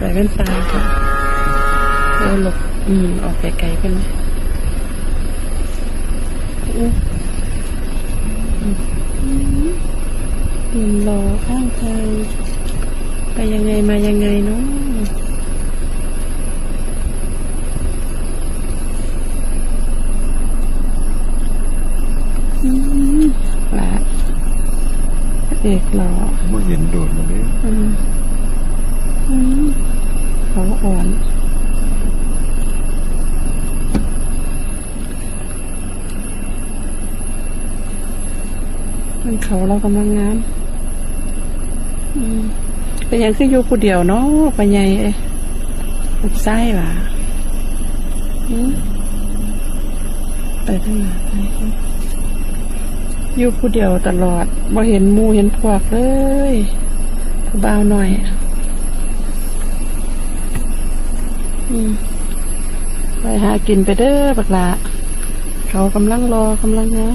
ໃສ່ແວ່ນຕາ ເອີ ຫຼົບ ອືມ ອອກໄກໆ ເພິ່ນ ອືມ ຢືນລໍຂ້າງທາງ ໄປຍັງໄງມາຍັງໄງເນາະ? ອືມ ລະ ພະເອກຫຼໍ່ ບໍ່ເຫັນໂດນແລ້ວເດ້. ອືມ ອືມ ເຂົາອ່ອນ ມັນເຂົາລາວກຳລັງງາມ. ອືມ ເປັນຫຍັງຄືຢູ່ຜູ້ດຽວເນາະ ພໍ່ໃຫຍ່ເອີຍ? ລູກຊາຍຫວາ? ອືມ ໄປທາງໜ້າ ຢູ່ຜູ້ດຽວຕະຫຼອດ ບໍ່ເຫັນໝູ່ເຫັນພວກເລີຍ ຜູ້ບ່າວນ້ອຍ. ອືມ ໄປຫາກິນໄປເດີບັກຫຼ້າ ເຂົາກຳລັງຫຼໍ່ກຳລັງງາມ.